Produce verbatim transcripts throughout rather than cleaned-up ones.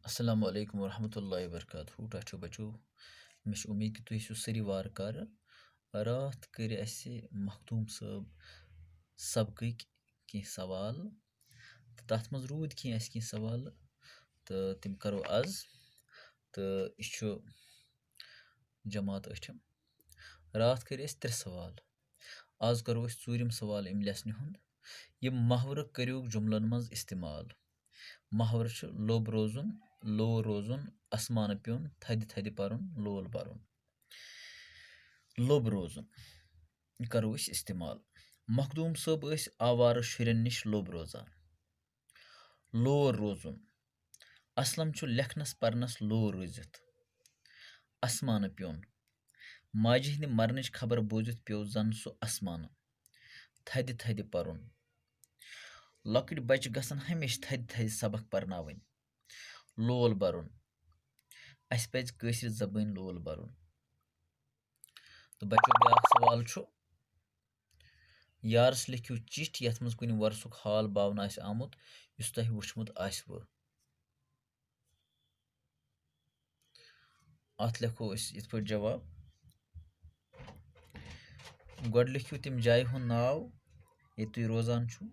السلام علیکم ورحمۃ اللہ وبرکاتہ۔ ٹاٹھیو بچو، مےٚ چھِ اُمید کہِ تُہۍ ٲسِو سٲری وارٕ کارٕ۔ راتھ کٔرۍ اَسہِ مخدوٗم صٲب سبقٕکۍ کینٛہہ سوال، تہٕ تَتھ منٛز روٗدۍ کینٛہہ اَسہِ کینٛہہ سوال، تہٕ تِم کَرو آز۔ تہٕ یہِ چھُ جماعت ٲٹھِم۔ راتھ کٔرۍ اَسہِ ترٛےٚ سوال۔ آز کَرو أسۍ ژوٗرِم سوال اَمہِ لیسنہِ ہُنٛد۔ یِم محاورٕ کٔرِو جُملن منٛز استعمال۔ محاورٕ چھُ لوٚب روزُن، لوٗر روزُن، اَسمانہٕ پیوٚن، تھدِ تھدِ پَرُن، لول بَرُن۔ لوٚب روزُن۔ یہِ کَرو أسۍ استعمال۔ مخدوٗم صٲب ٲسۍ آوارٕ شُرٮ۪ن نِش لوٚب روزان۔ لوٗر روزُن۔ اسلم چھُ لیکھنَس پَرنَس لوٗر روٗزِتھ۔ اَسمانہٕ پیوٚن۔ ماجہِ ہِنٛدِ مرنٕچ خبر بوٗزِتھ پیوٚو زَن سُہ اَسمانہٕ۔ تھدِ تھدِ پَرُن۔ لۄکٕٹۍ بَچہٕ گژھن ہمیشہِ تھدِ تھدِ سبق پَرناوٕنۍ۔ لول بَرُن۔ اَسہِ پَزِ کٲشرِ زبٲنۍ لول بَرُن۔ تہٕ بَچو، بیٛاکھ سوال چھُ، یارَس لیکھِو چِٹھۍ، یَتھ منٛز کُنہِ وۄرثُک حال باونہٕ آسہِ آمُت، یُس تۄہہِ وُچھمُت آسِوٕ۔ اَتھ لیکھو أسۍ یِتھ پٲٹھۍ جواب۔ گۄڈٕ لیکھِو تَمہِ جایہِ ہُنٛد ناو، ییٚتہِ تُہۍ روزان چھِو۔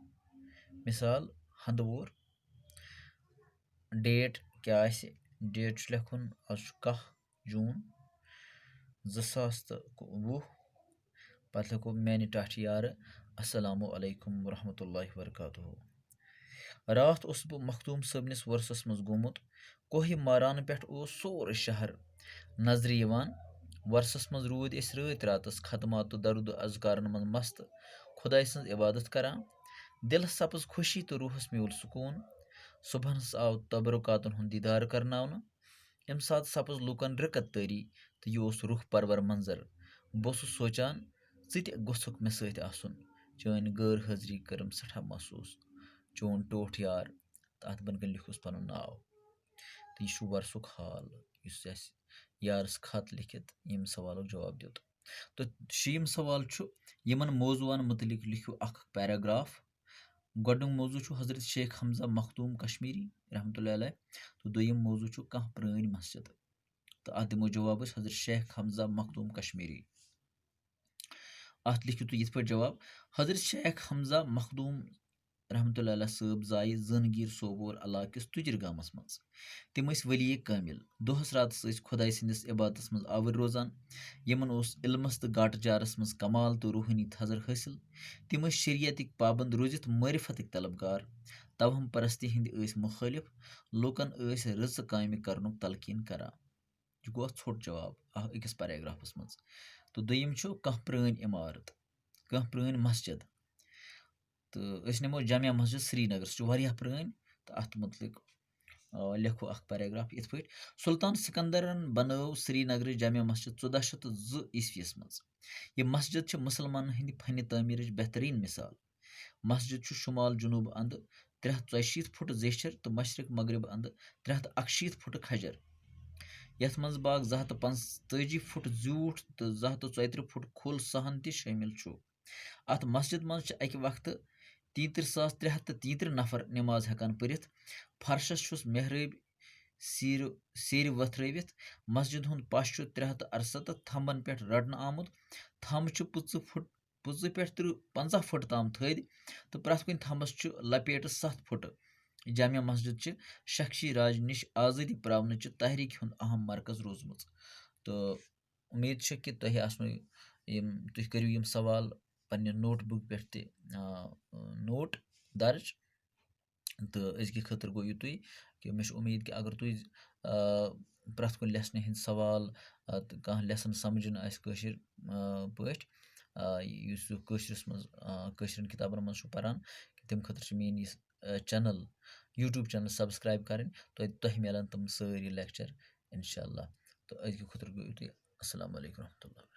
مثال، ہندوور۔ ڈیٹ کیٛاہ آسہِ؟ ڈیٹ چھُ لیکھُن، آز چھُ کاہ جوٗن زٕ ساس تہٕ وُہ۔ پَتہٕ لیکھو میٛانہِ ٹاٹھہِ یارٕ، السلام علیکم ورحمۃ اللہ وبرکاتہ۔ راتھ اوسُس بہٕ مخدوٗم صٲبنِس وۄرثَس منٛز گوٚمُت۔ کوہِ ماران پٮ۪ٹھ اوس سورُے شہر نظرِ یِوان۔ وۄرثَس منٛز روٗدۍ أسۍ رٲتۍ راتَس ختمات تہٕ درود و اذکارَن منٛز مست، خۄداے سٕنٛز عبادت کران۔ دِلَس سپٕز خوشی تہٕ روحَس میوٗل سکوٗن۔ صُبحَس آو تبرکاتَن ہُنٛد دیٖدار کرناونہٕ۔ اَمہِ ساتہٕ سپٕز لوٗکَن رِقت تٲری تہٕ یہِ اوس روح پرور منظر۔ بہٕ اوسُس سونٛچان، ژٕ تہِ گوٚژھُکھ مےٚ سۭتۍ آسُن۔ چٲنۍ غٲر حٲضری کٔرٕم سٮ۪ٹھاہ محسوٗس۔ چون ٹوٹھ یار، تہٕ اَتھ بۄنہٕ کَنہِ لیوٚکھُس پَنُن ناو۔ تہٕ یہِ چھُ وۄرثُک حال، یُس اَسہِ یارَس خط لیکھِتھ ییٚمہِ سوالُک جواب دیُت۔ تہٕ شیٚیِم سوال چھُ، یِمَن موضوٗعن مُتعلِق لیکھِو اَکھ paragraph۔ گۄڈٕنیُک موضوٗع چھُ حضرت شیخ حمزہ مخدوٗم کشمیٖری رحمتہ اللہ علیہ، تہٕ دوٚیِم موضوٗع چھُ کانٛہہ پرٛٲنۍ مسجد۔ تہٕ اَتھ دِمو جواب أسۍ حضرت شیخ حمزہ مخدوٗم کشمیٖری۔ اَتھ لیکھِو تُہۍ یِتھ پٲٹھۍ جواب، حضرت شیخ حمزہ مخدوٗم رحمتہ اللہ علیہ صٲب زایہِ زٲنگیٖر سوپور علاقہٕ کِس تُجرِ گامَس منٛز۔ تِم ٲسۍ ؤلی کٲمِل۔ دۄہَس راتَس ٲسۍ خۄداے سٕنٛدِس عبادتَس منٛز آوٕرۍ روزان۔ یِمَن اوس علمَس تہٕ گاٹہٕ جارَس منٛز کمال تہٕ روحٲنی تھزر حٲصِل۔ تِم ٲسۍ شریعتٕکۍ پابند روٗزِتھ معرفتٕکۍ طلبگار۔ توہم پرستی ہٕنٛدۍ ٲسۍ مُخٲلِف۔ لوٗکَن ٲسۍ رٕژٕ کامہِ کرنُک تلقیٖن کران۔ یہِ گوٚو اَتھ ژھوٚٹ جواب اَکھ، أکِس paragraphس منٛز۔ تہٕ دوٚیِم چھُ کانٛہہ پرٛٲنۍ عمارت، کانٛہہ پرٛٲنۍ مسجد۔ تہٕ أسۍ نِمو جامع مسجد سرینگر، سُہ چھُ واریاہ پرٛٲنۍ، تہٕ اَتھ مُتعلِق، آ، لیکھو اَکھ paragraph یِتھ پٲٹھۍ، سلطان سکندرن بنٲو سرینگرٕچ جامع مسجد ژۄداہ شیٚتھ تہٕ زٕ عیسویَس منٛز۔ یہِ مسجد چھِ مُسلمانَن ہٕنٛدِ فنِ تعمیٖرٕچ بہتریٖن مثال۔ مسجد چھُ شمال جنوب اندٕ ترٛےٚ ہتھ ژۄیہِ شیٖتھ فُٹ زیچھر تہٕ مشرق مغرب اندٕ ترٛےٚ ہتھ اکشیٖتھ فُٹ کھجر، یتھ منٛز باغ زٕ ہتھ تہٕ پانٛژتٲجی فُٹ زیوٗٹھ تہٕ زٕ ہتھ تہٕ ژۄیہِ ترٕٛہ فُٹ کھوٚل صحن تہِ شٲمِل چھُ۔ اتھ مسجد منٛز چھِ اکہِ وقتہٕ تیٚیہِ ترٕٛہ ساس ترٛےٚ ہتھ تہٕ تیٚیہِ ترٕٛہ نفر نماز ہٮ۪کان پٔرِتھ۔ فرشس چھُس محرٲبۍ سیٖرِ، سیٖرِ وۄتھرٲوِتھ۔ مسجد ہُنٛد پش چھُ ترٛےٚ ہتھ تہٕ ارسَتتھ تھمبن پٮ۪ٹھ رٹنہٕ آمُت۔ تھمب چھِ پٕنٛژٕہ فُٹ پٕنٛژٕہ پٮ۪ٹھ تٕرٛہ، پنٛژاہ فُٹ تام تھٔدۍ تہٕ پرٛٮ۪تھ کُنہِ تھمبس چھُ لپیٹہٕ ستھ فُٹ۔ جامع مسجد چھِ شخصی راج نِش آزٲدی پراونٕچہِ تحریٖک ہُنٛد اہم مرکز روٗزمٕژ۔ تہٕ اُمید چھِ کہِ تۄہہِ آسنو یِم، تُہۍ کٔرِو یِم سوال پننہِ notebook پٮ۪ٹھ تہِ، آ، note درج۔ تہٕ أزکہِ خٲطرٕ گوٚو یُتُے، کہِ مےٚ چھِ اُمید کہِ اگر تُہۍ، آ، پرٛٮ۪تھ کُنہِ lesson ہٕنٛدۍ سوال، آ، تہٕ کانٛہہ lesson سمجھُن آسہِ کٲشِر، آ، پٲٹھۍ، آ، یُس یہِ کٲشرِس منٛز، آ، کٲشرٮ۪ن کِتابَن منٛز چھُ پَران، کہِ تَمہِ خٲطرٕ چھِ میٛٲنۍ یہِ، آ، channel، YouTube channel subscribe کَرٕنۍ، تۄہہِ، تۄہہِ میلَن تِم سٲری lecture، اِنشاء اللہ۔ تہٕ أزکہِ خٲطرٕ گوٚو یُتُے۔ السلام علیکم ورحمتہ اللہ۔